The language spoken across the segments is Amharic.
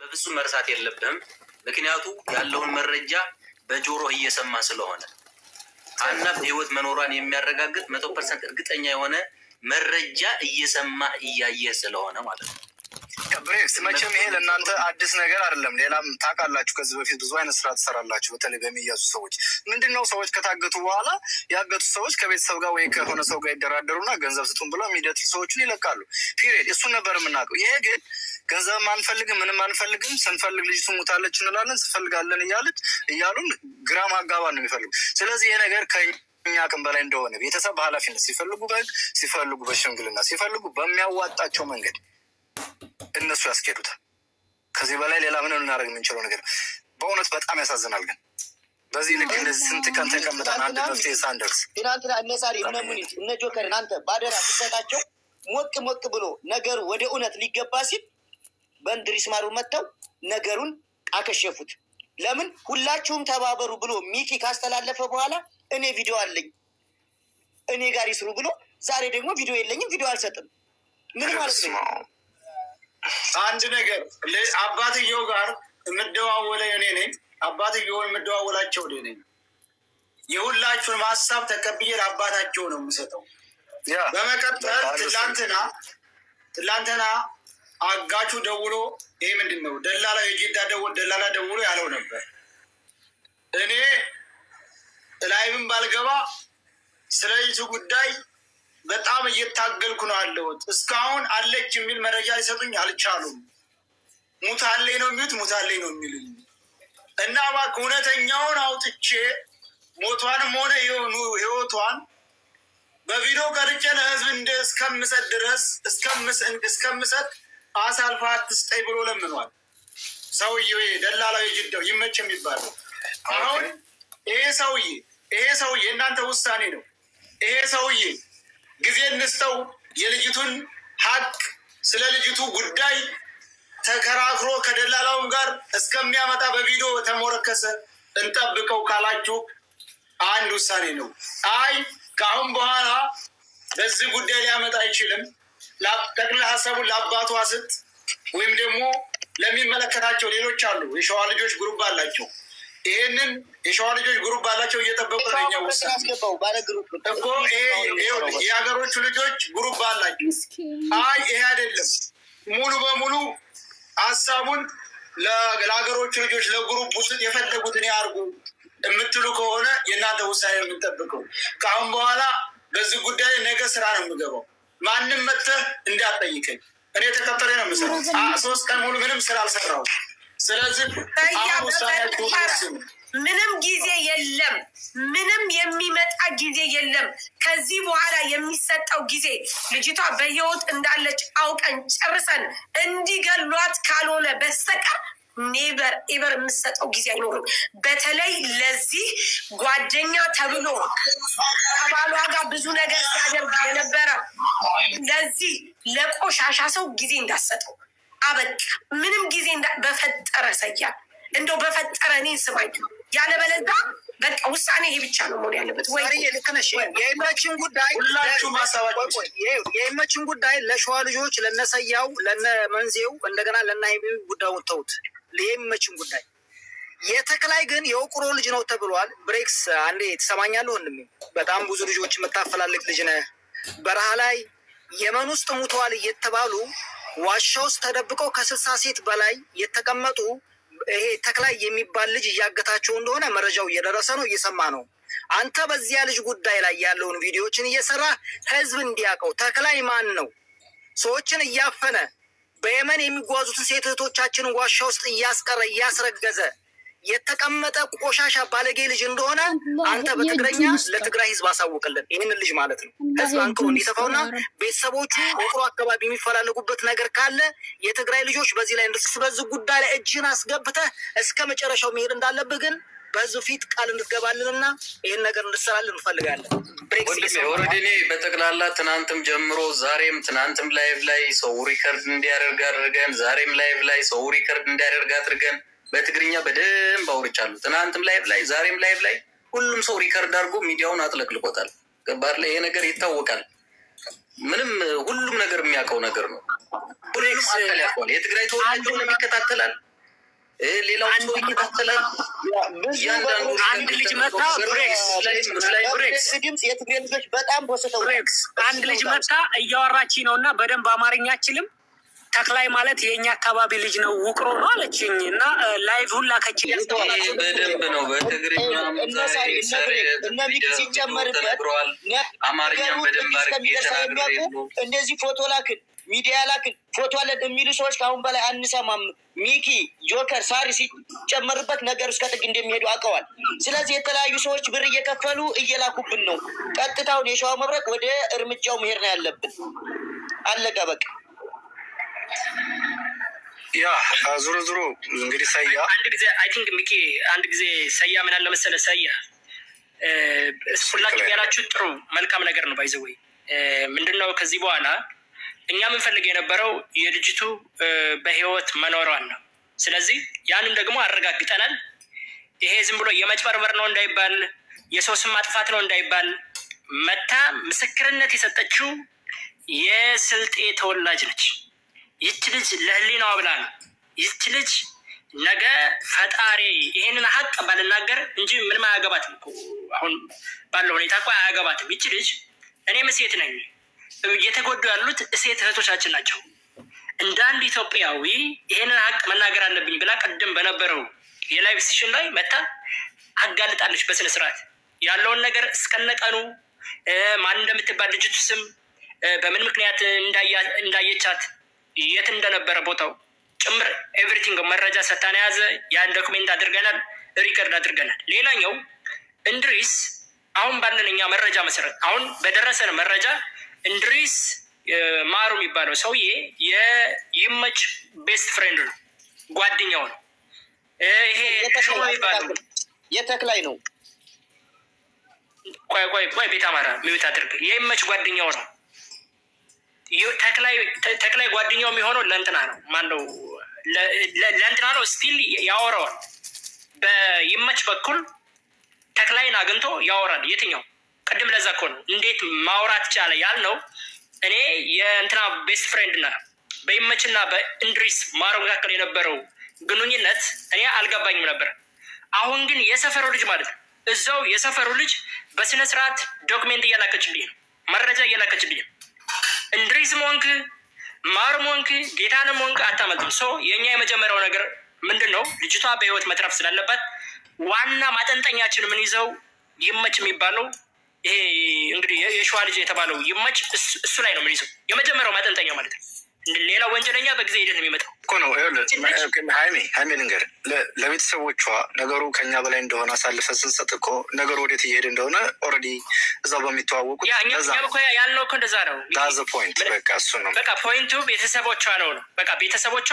በፍጹም መርሳት የለብህም። ምክንያቱ ያለውን መረጃ በጆሮህ እየሰማ ስለሆነ፣ ሀና በህይወት መኖሯን የሚያረጋግጥ 100% እርግጠኛ የሆነ መረጃ እየሰማህ እያየህ ስለሆነ ማለት ነው። ብሬክስ፣ መቼም ይሄ ለእናንተ አዲስ ነገር አይደለም። ሌላም ታውቃላችሁ፣ ከዚህ በፊት ብዙ አይነት ስራ ትሰራላችሁ። በተለይ በሚያዙ ሰዎች ምንድን ነው፣ ሰዎች ከታገቱ በኋላ ያገቱ ሰዎች ከቤተሰብ ጋር ወይ ከሆነ ሰው ጋር ይደራደሩና ገንዘብ ስጡን ብለው immediately ሰዎቹን ይለቃሉ። Period። እሱን ነበር የምናውቀው። ይሄ ግን ገንዘብም አንፈልግም፣ ምንም አንፈልግም፣ ስንፈልግ ልጅቱ ሙታለች እንላለን፣ ስንፈልጋለን እያለች እያሉን ግራ ማጋባት ነው የሚፈልጉ። ስለዚህ ይሄ ነገር ከኛ አቅም በላይ እንደሆነ ቤተሰብ በኃላፊነት ሲፈልጉ በህግ፣ ሲፈልጉ በሽምግልና፣ ሲፈልጉ በሚያዋጣቸው መንገድ እነሱ ያስኬዱታል። ከዚህ በላይ ሌላ ምንም ልናደርግ የምንችለው ነገር በእውነት በጣም ያሳዝናል። ግን በዚህ ልክ እንደዚህ ስንት ቀን ተቀምጠን አንድ መፍትሄ ሳንደርስ። ትናንትና እነ ሳሪ፣ እነ ሙኒት፣ እነ ጆከርን አንተ ባደራ ስትሰጣቸው ሞቅ ሞቅ ብሎ ነገሩ ወደ እውነት ሊገባ ሲል በእንድሪስ ማሩ መጥተው ነገሩን አከሸፉት። ለምን ሁላችሁም ተባበሩ ብሎ ሚኪ ካስተላለፈ በኋላ እኔ ቪዲዮ አለኝ፣ እኔ ጋር ይስሩ ብሎ ዛሬ ደግሞ ቪዲዮ የለኝም፣ ቪዲዮ አልሰጥም። ምን ማለት ነው? አንድ ነገር፣ አባትየው ጋር የምደዋወለው እኔ ነኝ። አባትየውን የምደዋወላቸው እኔ ነኝ። የሁላችሁንም ሀሳብ ተቀብዬ ለአባታቸው ነው የምሰጠው። በመቀጠል ትላንትና አጋቹ ደውሎ፣ ይሄ ምንድን ነው፣ ደላላ፣ የጅዳ ደላላ ደውሎ ያለው ነበር። እኔ live ም ባልገባ ስለ ልጅቱ ጉዳይ በጣም እየታገልኩ ነው ያለሁት። እስካሁን አለች የሚል መረጃ ሊሰጡኝ አልቻሉም። ሙታለኝ ነው የሚሉት፣ ሙታለኝ ነው የሚሉኝ፣ እና እባክህ እውነተኛውን አውጥቼ ሞቷንም ሆነ ህይወቷን በቪዲዮ ቀርጬ ለህዝብ እንደ እስከምሰጥ ድረስ እስከምሰጥ አሳልፈህ አትስጠኝ ብሎ ለምኗል። ሰውዬው ይሄ ደላላው የጅዳው ይመች የሚባለው። አሁን ይሄ ሰውዬ እናንተ ውሳኔ ነው። ይሄ ሰውዬ ጊዜ እንስጠው፣ የልጅቱን ሀቅ ስለ ልጅቱ ጉዳይ ተከራክሮ ከደላላውም ጋር እስከሚያመጣ በቪዲዮ ተሞረከሰ እንጠብቀው ካላችሁ አንድ ውሳኔ ነው። አይ፣ ከአሁን በኋላ በዚህ ጉዳይ ሊያመጣ አይችልም፣ ጠቅልል ሀሳቡን ለአባቷ ስጥ ወይም ደግሞ ለሚመለከታቸው ሌሎች አሉ። የሸዋ ልጆች group አላቸው። ይሄንን የሸዋ ልጆች group አላቸው፣ እየጠበቁ ነው። የእኛ ውሳኔ እኮ የሀገሮቹ ልጆች group አላቸው። አይ፣ ይሄ አይደለም፣ ሙሉ በሙሉ ሀሳቡን ለሀገሮቹ ልጆች ለ group ውስጥ የፈለጉትን ያርጉ የምትሉ ከሆነ የእናንተ ውሳኔ ነው የምንጠብቀው። ከአሁን በኋላ በዚህ ጉዳይ ነገ ስራ ነው የምገባው። ማንም መጥተህ እንዳትጠይቀኝ። እኔ ተቀጥሬ ነው የምሰራው። 3 ቀን ሙሉ ምንም ስራ አልሰራሁም። ስለዚህ አሁን ውሳኔያችሁ ወስኑ። ምንም ጊዜ የለም። ምንም የሚመጣ ጊዜ የለም። ከዚህ በኋላ የሚሰጠው ጊዜ ልጅቷ በህይወት እንዳለች አውቀን ጨርሰን እንዲገሏት ካልሆነ በስተቀር never ever የምሰጠው ጊዜ አይኖርም። በተለይ ለዚህ ጓደኛ ተብሎ ከባሏ ጋር ብዙ ነገር ሲያደርግ የነበረ ለዚህ ለቆሻሻ ሰው ጊዜ እንዳሰጠው አበቃ። ምንም ጊዜ በፈጠረ ሰያ፣ እንደው በፈጠረ እኔን ስማኝ። ያለበለዚያ በቃ ውሳኔ ይሄ ብቻ ነው መሆን ያለበት። ወይ ልክ ነሽ። የይመችን ጉዳይ ሁላችሁም ሀሳባችሁ የይመችን ጉዳይ ለሸዋ ልጆች ለነሰያው፣ ለነ መንዜው፣ እንደገና ለነ ሀይሚ ጉዳዩን ተውት። የይመችን ጉዳይ የተክላይ ግን የውቅሮ ልጅ ነው ተብሏል። ብሬክስ፣ አንዴ ትሰማኛለህ ወንድሜ? በጣም ብዙ ልጆች የምታፈላልግ ልጅ ነህ። በረሃ ላይ የመን ውስጥ ሙተዋል እየተባሉ ዋሻ ውስጥ ተደብቀው ከ60 ሴት በላይ የተቀመጡ ይሄ ተክላይ የሚባል ልጅ እያገታቸው እንደሆነ መረጃው እየደረሰ ነው፣ እየሰማ ነው። አንተ በዚያ ልጅ ጉዳይ ላይ ያለውን ቪዲዮዎችን እየሰራ ህዝብ እንዲያውቀው ተክላይ ማን ነው፣ ሰዎችን እያፈነ በየመን የሚጓዙትን ሴት እህቶቻችንን ዋሻ ውስጥ እያስቀረ እያስረገዘ የተቀመጠ ቆሻሻ ባለጌ ልጅ እንደሆነ አንተ በትግረኛ ለትግራይ ህዝብ አሳውቅልን። ይህንን ልጅ ማለት ነው። ህዝብ አንቅሮ እንዲተፋውና ቤተሰቦቹ ውቅሮ አካባቢ የሚፈላለጉበት ነገር ካለ የትግራይ ልጆች በዚህ ላይ በዚህ ጉዳይ ላይ እጅህን አስገብተህ እስከ መጨረሻው መሄድ እንዳለብህ ግን በህዝብ ፊት ቃል እንድትገባልንና ይህን ነገር እንድትሰራልን እንፈልጋለን። ወንድሜ፣ already እኔ በጠቅላላ ትናንትም ጀምሮ ዛሬም፣ ትናንትም live ላይ ሰው record እንዲያደርግ አድርገን፣ ዛሬም live ላይ ሰው record እንዲያደርግ አድርገን በትግርኛ በደንብ አውርቻለሁ። ትናንትም live ላይ፣ ዛሬም live ላይ ሁሉም ሰው record አድርጎ ሚዲያውን አጥለቅልቆታል። ገባህ? ይሄ ነገር ይታወቃል። ምንም ሁሉም ነገር የሚያውቀው ነገር ነው። ሁሉም አካል ያውቀዋል። የትግራይ ተወላጅ ሆነም ይከታተላል። ሌላው ሰው ይከታተላል። እያንዳንዱ አንድ ልጅ መታ ብሬክስ ብሬክስ ድምፅ የትግሬ ልጆች በጣም ቦስተው ብሬክስ አንድ ልጅ መታ እያወራች ነው እና በደንብ አማርኛ አችልም። ተክላይ ማለት የእኛ አካባቢ ልጅ ነው ውቅሮ ነው አለችኝ። እና live ሁላ ከች በደንብ ነው በትግርኛም ዛሬ እነ ሚኪ ሲጨመርበት ተነግረዋል። አማርኛም በደንብ አድርጌ ተናግሬ እንደዚህ ፎቶ ላክን፣ ሚዲያ ላክን፣ ፎቶ አለን የሚሉ ሰዎች ከአሁን በላይ አንሰማም። ሚኪ፣ ጆከር፣ ሳሪ ሲጨመርበት ነገር እስከ ጥግ እንደሚሄዱ አውቀዋል። ስለዚህ የተለያዩ ሰዎች ብር እየከፈሉ እየላኩብን ነው። ቀጥታውን የሸዋ መብረቅ ወደ እርምጃው መሄድ ነው ያለብን። አለቀ በቃ። ያ ዞሮ ዞሮ እንግዲህ ሰያ አንድ ጊዜ I think ሚኪ አንድ ጊዜ ሰያ ምን አለ መሰለህ፣ ሰያ ሁላችሁም ያላችሁት ጥሩ መልካም ነገር ነው። By the way ምንድን ነው ከዚህ በኋላ እኛ የምንፈልግ የነበረው የልጅቱ በህይወት መኖሯን ነው። ስለዚህ ያንን ደግሞ አረጋግጠናል። ይሄ ዝም ብሎ የመጭበርበር ነው እንዳይባል፣ የሰው ስም ማጥፋት ነው እንዳይባል መታ ምስክርነት የሰጠችው የስልጤ ተወላጅ ነች። ይች ልጅ ለህሊናዋ ብላ ነው። ይች ልጅ ነገ ፈጣሪ ይሄንን ሀቅ ባልናገር እንጂ ምንም አያገባትም እኮ አሁን ባለው ሁኔታ እኮ አያገባትም። ይች ልጅ እኔም ሴት ነኝ፣ እየተጎዱ ያሉት ሴት እህቶቻችን ናቸው። እንደ አንድ ኢትዮጵያዊ ይሄንን ሀቅ መናገር አለብኝ ብላ ቅድም በነበረው የ live session ላይ መታ አጋልጣለች። በስነ ስርዓት ያለውን ነገር እስከነቀኑ ማን እንደምትባል ልጅቱ ስም፣ በምን ምክንያት እንዳየቻት፣ የት እንደነበረ ቦታው ጭምር everything መረጃ ሰታን የያዘ ያን document አድርገናል፣ record አድርገናል። ሌላኛው እንድሪስ አሁን ባለን እኛ መረጃ መሰረት አሁን በደረሰን መረጃ እንድሪስ ማሩ የሚባለው ሰውዬ የይመች best friend ነው፣ ጓደኛው ነው። ይሄ ተሾመ የሚባለው የተክላይ ነው። ቆይ ቆይ ቆይ፣ ቤት አማራ mute አድርግ። የይመች ጓደኛው ነው። ተክላይ ጓደኛው የሚሆነው ለእንትና ነው። ማነው ለእንትና ነው? Still ያወራዋል። በይመች በኩል ተክላይን አግኝቶ ያወራል። የትኛው ቅድም ለዛ እኮ ነው እንዴት ማውራት ቻለ ያልነው። እኔ የእንትና best friend ና በይመችና በእንድሪስ ማሮ መካከል የነበረው ግንኙነት እኔ አልገባኝም ነበር። አሁን ግን የሰፈሩ ልጅ ማለት ነው እዛው የሰፈሩ ልጅ በስነ ስርዓት document እያላከችልኝ ነው፣ መረጃ እያላከችልኝ ነው። እንድሪስም ሆንክ ማርም ሆንክ ጌታንም ሆንክ አታመልጥም። So የእኛ የመጀመሪያው ነገር ምንድን ነው? ልጅቷ በህይወት መትረፍ ስላለባት ዋና ማጠንጠኛችን ምን ይዘው ይመች የሚባለው ይሄ እንግዲህ የሸዋ ልጅ የተባለው ይመች እሱ ላይ ነው ምን ይዘው የመጀመሪያው ማጠንጠኛ ማለት ነው። ሌላ ወንጀለኛ በጊዜ ሂደት ነው የሚመጣው እኮ ነው። ሀይሜ ሀይሜ ልንገርህ፣ ለቤተሰቦቿ ነገሩ ከኛ በላይ እንደሆነ አሳልፈን ስንሰጥ እኮ ነገሩ ወዴት እየሄደ እንደሆነ already እዛው በሚተዋወቁት እኛም እኮ ያልነው እኮ እንደዛ ነው። That's the point በቃ እሱ ነው በቃ point ኡ ቤተሰቦቿ ነው ነው በቃ ቤተሰቦቿ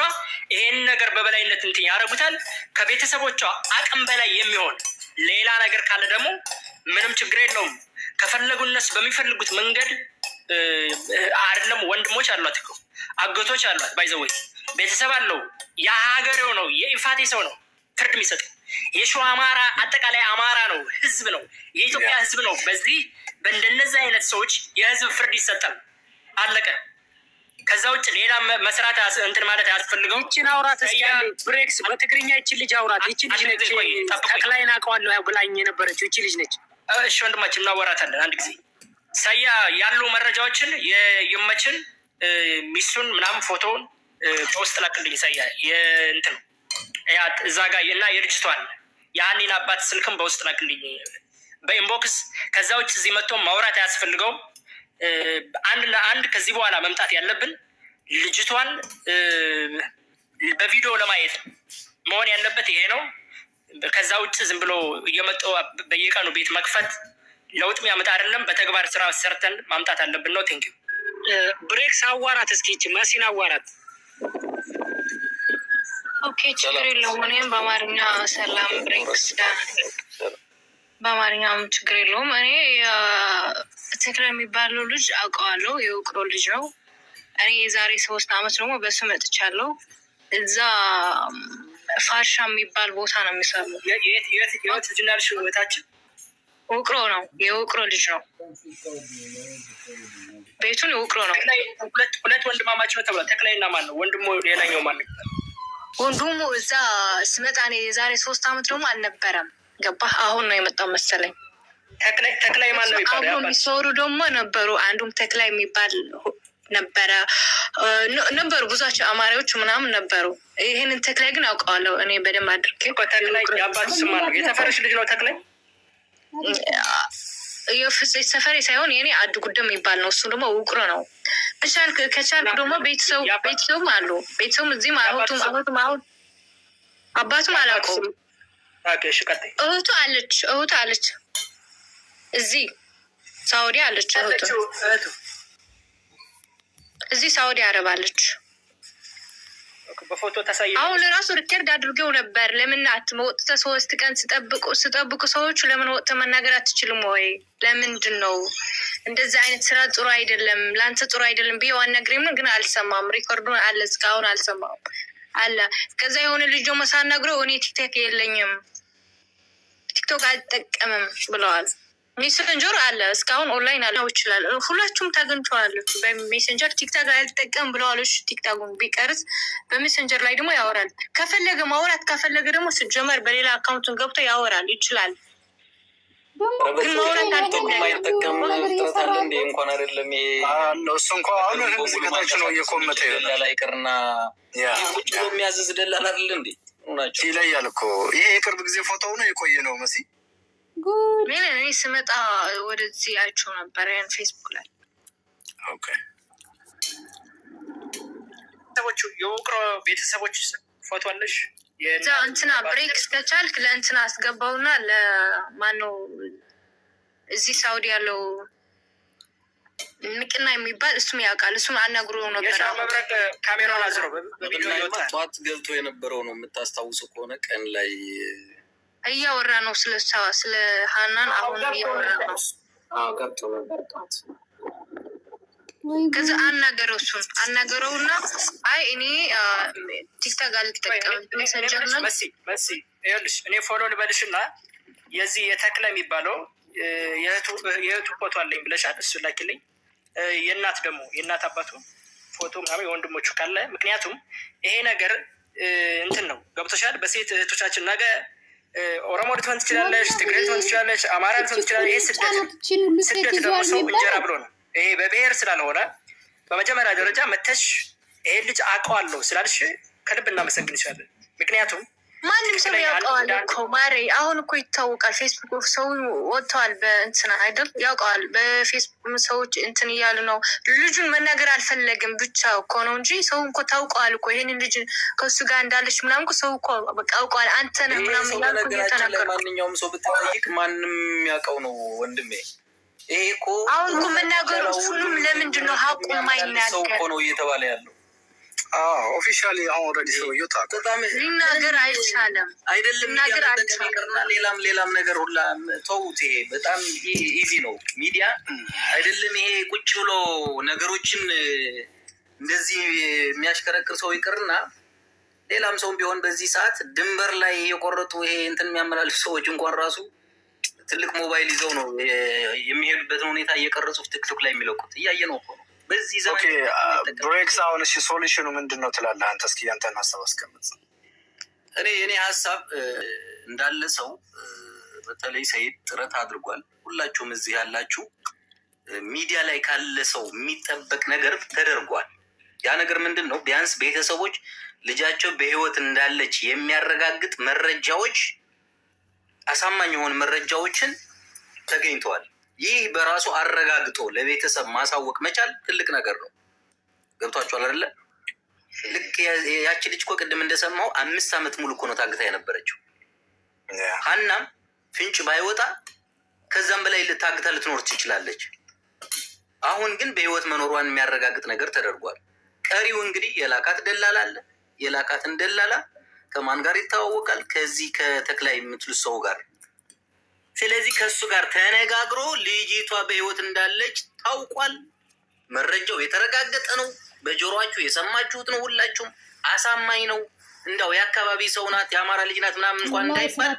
ይሄን ነገር በበላይነት እንትን ያደርጉታል። ከቤተሰቦቿ አቅም በላይ የሚሆን ሌላ ነገር ካለ ደግሞ ምንም ችግር የለውም። ከፈለጉ እነሱ በሚፈልጉት መንገድ አይደለም። ወንድሞች አሏት እኮ አጎቶች አሏት። By the way ቤተሰብ አለው። የሀገሬው ነው፣ የኢፋቴ ሰው ነው ፍርድ የሚሰጠው። የሸዋ አማራ አጠቃላይ አማራ ነው፣ ህዝብ ነው፣ የኢትዮጵያ ህዝብ ነው። በዚህ በእንደነዚህ አይነት ሰዎች የህዝብ ፍርድ ይሰጣል። አለቀ። ከዛ ውጭ ሌላ መስራት እንትን ማለት አያስፈልገውም። ይችን አውራት እስኪ አንዴ ብሬክስ በትግርኛ ይችን ልጅ አውራት። ይችን ልጅ ነች ተክላይን አውቀዋለሁ ብላኝ የነበረችው ይቺ ልጅ ነች። እሺ ወንድማችን እናወራታለን አንድ ጊዜ። ሰያ ያሉ መረጃዎችን የይመችን ሚስቱን ምናምን ፎቶውን በውስጥ ላክልኝ። ሰያ የእንትን እዛ ጋ እና የልጅቷን የሀኒን አባት ስልክም በውስጥ ላክልኝ በ inbox። ከዛ ውጭ እዚህ መጥቶ ማውራት አያስፈልገውም። አንድ ለአንድ ከዚህ በኋላ መምጣት ያለብን ልጅቷን በቪዲዮ ለማየት መሆን ያለበት ይሄ ነው። ከዛ ውጭ ዝም ብሎ እየመጡ በየቀኑ ቤት መክፈት ለውጥ የሚያመጣ አይደለም። በተግባር ስራ ሰርተን ማምጣት አለብን ነው። Thank you ብሬክስ አዋራት እስኪ ይቺ መሲን አዋራት። Okay ችግር የለውም። እኔም በአማርኛ ሰላም ብሬክስ፣ በአማርኛም ችግር የለውም። እኔ ተክለ የሚባለው ልጅ አውቀዋለሁ። የውቅሮ ልጅ ነው። እኔ የዛሬ 3 አመት ደግሞ በሱ መጥቻለሁ። እዛ ፋርሻ የሚባል ቦታ ነው የሚሰሩ። የት ልጅ ነው ያልሽው? እህታችን ውቅሮ ነው፣ የውቅሮ ልጅ ነው። ቤቱን የውቅሮ ነው። ሁለት ወንድማማች ነው ተብሏል። ተክላይና ማን ነው ወንድሞ? ሌላኛው ማን ነው? ወንድሙ እዛ ስመጣ እኔ የዛሬ 3 አመት ደግሞ አልነበረም። ገባህ? አሁን ነው የመጣው መሰለኝ። ተክላይ ማን ነው የሚባለው? አብሮ የአባት የሚሰሩ ደግሞ ነበሩ። አንዱም ተክላይ የሚባል ነበረ፣ ነበሩ ብዙቸው አማሪዎች ምናምን ነበሩ። ይህንን ተክላይ ግን አውቀዋለሁ እኔ በደንብ አድርጌ። እኮ ተክላይ የአባቱ ስም ማን ነው? የተፈረሽ ልጅ ነው ተክላይ። ሰፈሬ ሳይሆን የኔ አድ ጉደም የሚባል ነው። እሱ ደግሞ ውቅሮ ነው። ከቻልክ ደግሞ ቤተሰቡም አሉ። ቤተሰቡም እዚህም አሁቱም አሁን አባቱም አላውቀውም። Okay፣ እሺ ቀጥይ። እህቱ አለች፣ እህቱ አለች፣ እዚህ ሳውዲ አለች። እህቱ ያለችው እህቱ እዚህ ሳውዲ አረብ አለች። በፎቶ ታሳይ። አሁን ራሱ record አድርገው ነበር። ለምን ወጥተህ 3 ቀን ስጠብቁ ሰዎቹ ለምን ወጥተህ መናገር አትችልም ወይ? ለምንድን ነው እንደዚህ አይነት ስራ? ጥሩ አይደለም፣ ለአንተ ጥሩ አይደለም ብዬ አናግሬም፣ ግን አልሰማም። Record ኡን አለ፣ እስካሁን አልሰማም አለ። ከዛ የሆነ ልጅ ደግሞ ሳናግረው እኔ ቲክቶክ የለኝም፣ ቲክቶክ አልጠቀምም ብለዋል። ሜሴንጀር አለ፣ እስካሁን ኦንላይን አለ፣ ይችላል። ሁላችሁም ታገኝቸዋለች በሜሴንጀር። ቲክቶክ አልጠቀም ብለዋል። እሺ ቲክቶኩን ቢቀርጽ በሜሴንጀር ላይ ደግሞ ያወራል። ከፈለገ ማውራት ከፈለገ ደግሞ ስጀመር በሌላ account ኡን ገብቶ ያወራል፣ ይችላል። ግን ማውራት ቲክቶክ የማይጠቀም ፍጥረት አለ እንዴ? እንኳን አይደለም ይሄ አለ፣ እሱ እንኳ አሁን ህዝብ ከታች ነው እየኮመተ ይሆናል። ደላላ ይቅርና ቁጭ ብሎ የሚያዝዝ ደላላ አይደለ እንዴ? ናቸው። ይለያል እኮ። ይሄ የቅርብ ጊዜ ፎቶ ነው፣ የቆየ ነው መሲ? ግን እኔ ስመጣ ወደዚህ አይቼው ነበር ያን ፌስቡክ ላይ። ቤተሰቦቹ፣ የውቅሮ ቤተሰቦች ፎቶ አለሽ? እዛ እንትና ብሬክስ ከቻልክ ለእንትና አስገባውና ለማነው እዚህ ሳውዲ ያለው ንቅና የሚባል፣ እሱም ያውቃል። እሱም አናግሮ ነበር። የሸዋ መብረቅ ካሜራውን አዝሮ በቪዲዮ ይወጣል። ጠዋት ገብቶ የነበረው ነው፣ የምታስታውሰው ከሆነ ቀን ላይ። እያወራ ነው ስለ እሷ፣ ስለ ሀናን አሁን እያወራ ነው። አዎ፣ ገብቶ ነበር ጠዋት። ከዛ አናገረው፣ እሱን አናገረውና አይ እኔ ቲክቶክ አልጠቀምም፣ ሜሰንጀር ነው። መሲ፣ መሲ፣ ይኸውልሽ እኔ follow ልበልሽ እና የዚህ የተክለ የሚባለው የእህቱ ፎቶ አለኝ ብለሻል። እሱ ላኪልኝ። የእናት ደግሞ የእናት አባቱ ፎቶ ምናምን የወንድሞቹ ካለ፣ ምክንያቱም ይሄ ነገር እንትን ነው፣ ገብቶሻል። በሴት እህቶቻችን ነገ ኦሮሞ ልትሆን ትችላለች፣ ትግሬ ልትሆን ትችላለች፣ አማራ ልትሆን ትችላለች። ይሄ ስደት ነው። ስደት ደግሞ ሰው እንጀራ ብሎ ነው። ይሄ በብሔር ስላልሆነ በመጀመሪያ ደረጃ መተሽ ይሄን ልጅ አውቀዋለሁ ስላልሽ ከልብ እናመሰግንሻለን። ምክንያቱም ማንም ሰው ያውቀዋል እኮ ማሬ። አሁን እኮ ይታወቃል። ፌስቡክ ሰው ወጥተዋል በእንትና አይደል፣ ያውቀዋል። በፌስቡክ ሰዎች እንትን እያሉ ነው። ልጁን መናገር አልፈለግም ብቻ እኮ ነው እንጂ ሰው እኮ ታውቀዋል እኮ፣ ይሄንን ልጅ ከእሱ ጋር እንዳለች ምናምን እኮ ሰው እኮ በቃ አውቀዋል። አንተ ነህ ይሄ ምናምን ሰው እያልኩ በነገራችን ላይ እየተናገርኩ ማንኛውም ሰው ብትጠይቅ ማንም የሚያውቀው ነው ወንድሜ። ይሄ እኮ አሁን እኮ መናገሩ እሱንም ለምንድን ነው ሀቁ ሰው እኮ የማይናገር? ነው እየተባለ ያለው። Officially አሁን already ሰውዬው ታውቋል። በጣም ሊናገር አይቻልም። አይደለም ሚዲያ ሊናገር መጠቀም አልቻለም። ይቅርና ሌላም ሌላም ነገር ሁላ ተውት። ይሄ በጣም easy ነው። ሚዲያ አይደለም ይሄ ቁጭ ብሎ ነገሮችን እንደዚህ የሚያሽከረክር ሰው ይቅርና ሌላም ሰው ቢሆን በዚህ ሰዓት ድንበር ላይ የቆረጡ ይሄ እንትን የሚያመላልሱ ሰዎች እንኳን ራሱ ትልቅ ሞባይል ይዘው ነው የሚሄዱበትን ሁኔታ እየቀረጹ ቲክቶክ ላይ የሚለቁት፣ እያየ ነው እኮ ነው። በዚህ ዘመን Okay ብሬክስ፣ አሁን እሺ solution ኑ ምንድን ነው ትላለህ አንተ? እስኪ ያንተን ሀሳብ አስቀምጥ። እኔ የኔ ሀሳብ እንዳለ ሰው በተለይ ሰይድ ጥረት አድርጓል። ሁላችሁም እዚህ ያላችሁ ሚዲያ ላይ ካለ ሰው የሚጠበቅ ነገር ተደርጓል። ያ ነገር ምንድን ነው? ቢያንስ ቤተሰቦች ልጃቸው በሕይወት እንዳለች የሚያረጋግጥ መረጃዎች፣ አሳማኝ የሆኑ መረጃዎችን ተገኝተዋል። ይህ በራሱ አረጋግጦ ለቤተሰብ ማሳወቅ መቻል ትልቅ ነገር ነው። ገብቷችኋል አይደለ? ልክ ያቺ ልጅ እኮ ቅድም እንደሰማው 5 ዓመት ሙሉ እኮ ነው ታግታ የነበረችው። ሀናም ፍንጭ ባይወጣ ከዛም በላይ ልታግታ ልትኖር ትችላለች። አሁን ግን በህይወት መኖሯን የሚያረጋግጥ ነገር ተደርጓል። ቀሪው እንግዲህ የላካት ደላላ አለ። የላካትን ደላላ ከማን ጋር ይተዋወቃል? ከዚህ ከተክላይ የምትሉት ሰው ጋር። ስለዚህ ከእሱ ጋር ተነጋግሮ ልጅቷ በህይወት እንዳለች ታውቋል። መረጃው የተረጋገጠ ነው። በጆሮአችሁ የሰማችሁት ነው። ሁላችሁም አሳማኝ ነው። እንዳው የአካባቢ ሰው ናት፣ የአማራ ልጅ ናት ምናምን እንኳን እንዳይባል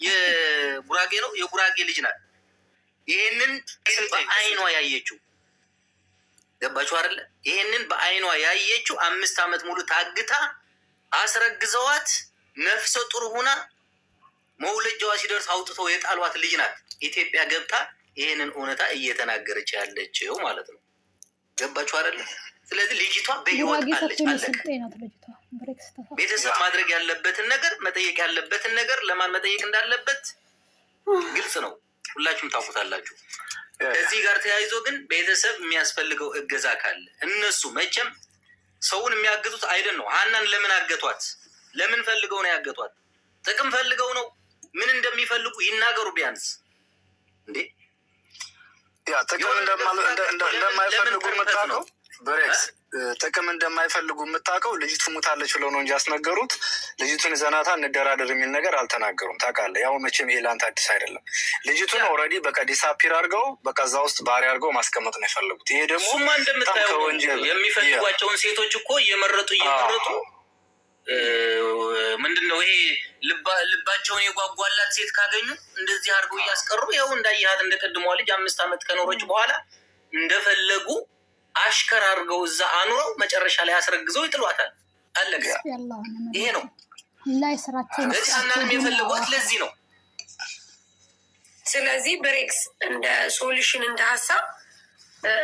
የጉራጌ ነው፣ የጉራጌ ልጅ ናት። ይሄንን በአይኗ ያየችው፣ ገባችሁ አይደለ? ይሄንን በአይኗ ያየችው 5 ዓመት ሙሉ ታግታ አስረግዘዋት ነፍሰ ጡር ሆና መውለጃዋ ሲደርስ አውጥተው የጣሏት ልጅ ናት። ኢትዮጵያ ገብታ ይህንን እውነታ እየተናገረች ያለችው ማለት ነው። ገባችሁ አይደለ? ስለዚህ ልጅቷ በህይወት ጉራጌ አለች፣ ስትሆን አለቀ። ስልጤ ናት ልጅቷ። ብሬክስ ተሳስቷል። ቤተሰብ ማድረግ ያለበትን ነገር፣ መጠየቅ ያለበትን ነገር ለማን መጠየቅ እንዳለበት ግልጽ ነው። ሁላችሁም ታውቁታላችሁ። ከዚህ ጋር ተያይዞ ግን ቤተሰብ የሚያስፈልገው እገዛ ካለ፣ እነሱ መቼም ሰውን የሚያግቱት አይደን ነው። ሀናን ለምን አገቷት? ለምን ፈልገው ነው ያገቷት? ጥቅም ፈልገው ነው? ምን እንደሚፈልጉ ይናገሩ ቢያንስ እንዴ። ያ ጥቅም የሆነ ነገር እንደማይፈልጉ ለምን purpose የምታውቀው ነው? ብሬክስ፣ ጥቅም እንደማይፈልጉ የምታውቀው ልጅቱ ሙታለች ብለው ነው እንጂ ያስነገሩት። ልጅቱን ዘናታ እንደራደር የሚል ነገር አልተናገሩም። ታውቃለህ፣ ያው መቼም ይሄ ለአንተ አዲስ አይደለም። ልጅቱን already በቃ disappear አድርገው በቃ እዛ ውስጥ ባሪያ አድርገው ማስቀመጥ ነው የፈለጉት። ይሄ ደግሞ እሱማ በጣም እንደምታየው ነው። ከወንጀል የሚፈልጓቸውን ሴቶች እኮ እየመረጡ እየመረጡ፣ ምንድን ነው ይሄ፣ ልባቸውን የጓጓላት ሴት ካገኙ እንደዚህ አድርገው እያስቀሩ፣ ይኸው እንዳየሃት እንደ ቀድሟ ልጅ 5 ዓመት ከኖረች በኋላ እንደፈለጉ አሽከር አድርገው እዛ አኑረው መጨረሻ ላይ አስረግዘው ይጥሏታል። አለቀ። ያላህ ይሄ ነው። ላይ ስራቸውን ስለዚህ ሀናንም የፈለጓት ለዚህ ነው። ስለዚህ ብሬክስ፣ እንደ solution፣ እንደ ሀሳብ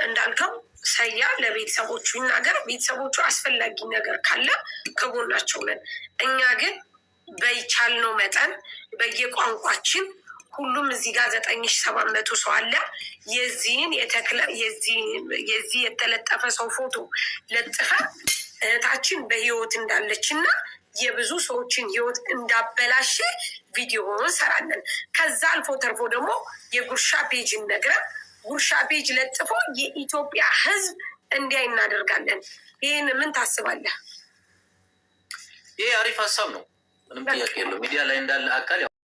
እንዳልከው ሰያ ለቤተሰቦቹ ይናገር። ቤተሰቦቹ አስፈላጊ ነገር ካለ ከጎናቸው ነን። እኛ ግን በቻልነው መጠን በየቋንቋችን ሁሉም እዚህ ጋር 9700 ሰው አለ። የዚህን የዚህ የተለጠፈ ሰው ፎቶ ለጥፈ እህታችን በህይወት እንዳለች እና የብዙ ሰዎችን ህይወት እንዳበላሸ ቪዲዮ እንሰራለን። ከዛ አልፎ ተርፎ ደግሞ የጉርሻ page ን ነግረን ጉርሻ page ለጥፎ የኢትዮጵያ ህዝብ እንዲያይ እናደርጋለን። ይህን ምን ታስባለህ? ይሄ አሪፍ ሀሳብ ነው። ምንም ጥያቄ የለው። ሚዲያ ላይ እንዳለ አካል ያው